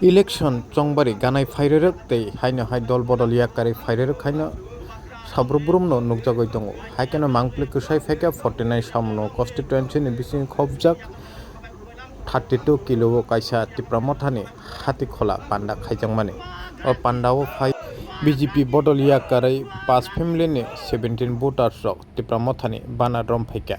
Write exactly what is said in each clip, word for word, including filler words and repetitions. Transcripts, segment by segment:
Election chongbari ganai phairerok tei haino hai dol bodol yakarwi phairerok haino sabru brumno nukjagwi tongo. Hai kheno mangpili kwsai phaikha forty nine Samono constituency ni bisingo khopjak thirty two kilo o kaisa Tipra Mothani hati khola panda khaijakmani. O panda o phai B J P bodol yakarwi paanch family ni seventeen voters rok Tipra Mothani bana rom phaikha.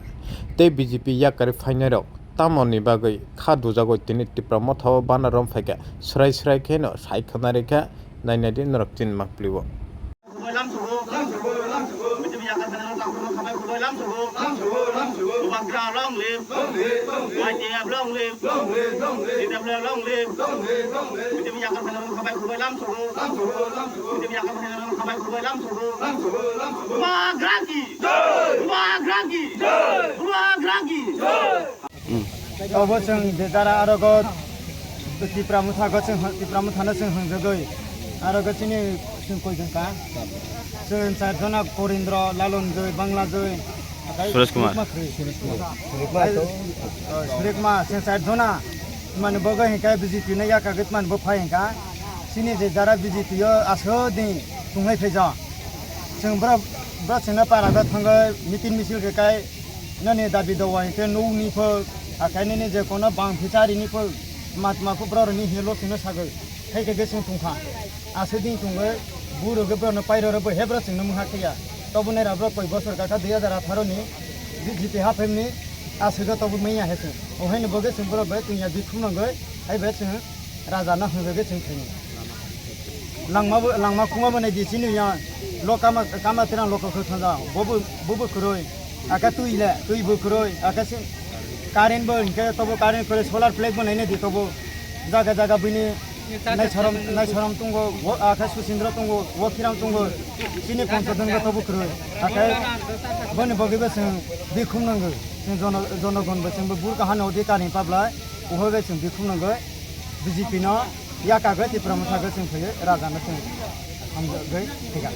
Tei B J P yakarwi phainairok tamoni bagwi kha dujagwi tini Tipra Mothao bana rom phaikha. Swrai swrai kheno sai khwnarikha, nainadi norok chini mangpili o. Long live! Y T F long live! T W F long live! Bubagraki! Bubagraki! Bubagraki! Obo chwng je jara arogo Tipra Motha go chwng, Tipra Motha no chwng hwngjagwi arogo chini chwng koi jong ka? Chwng char jona Korindro, Lalonjoi, Banglajoi, Suresh Kumar. Suresh Kumar. Suresh Kumar, chwng char jona. Mani bogo hinkha B J P no yakagwi mani bo phai hinkha. Chini je jara B J P o aswk din tunglai phaijak. Chwng borok, borok chwngno para da thangwi meeting misil khe kai nani dabi dawa hinkhe nukni pho, akai nini je kono bang phichari ni pho matma pho borok ni helo chwngno sagwi. Hai khe chwng tongkha. Aswk din tongwi buro khe borokno pairo rw bo he borok chwngno mungha khe ya. Tobo nai rw borok koi bosor kakha dui hajar atharo ni B J P haphemni aswk tobo manya he chwng. O hai ni bo khe chwng borok bai tungya bikhum nangwi hai bai chwng raja no hwnwi khe chwng thwngwi. Langma bo, langma khungma bo nai di chini ya. Lo kama, kama tirang lo kok thanja. Bo bo, bo bo kwrwi. Aka twi le, twi bo kwrwi. Aka si current bo hinkhe tobo current kwrwi solar plate bo nai nai di tobo. Jaga jaga bini Naisaram, Naisaram tongo, wo, aka Susindra tongo, Wokiram tongo. Chini Ponchodon bo tobo kwrwi. Aka boni bagwi bo chwng bikhum nango. Chwng jono, jonogon bo chwng bo bur kahano di kani pablai. Uho bo chwng bikhum nango. B J P no yakagwi Tipra Motha gwi chwng phaiwi raja no chwng hamjagwi thika.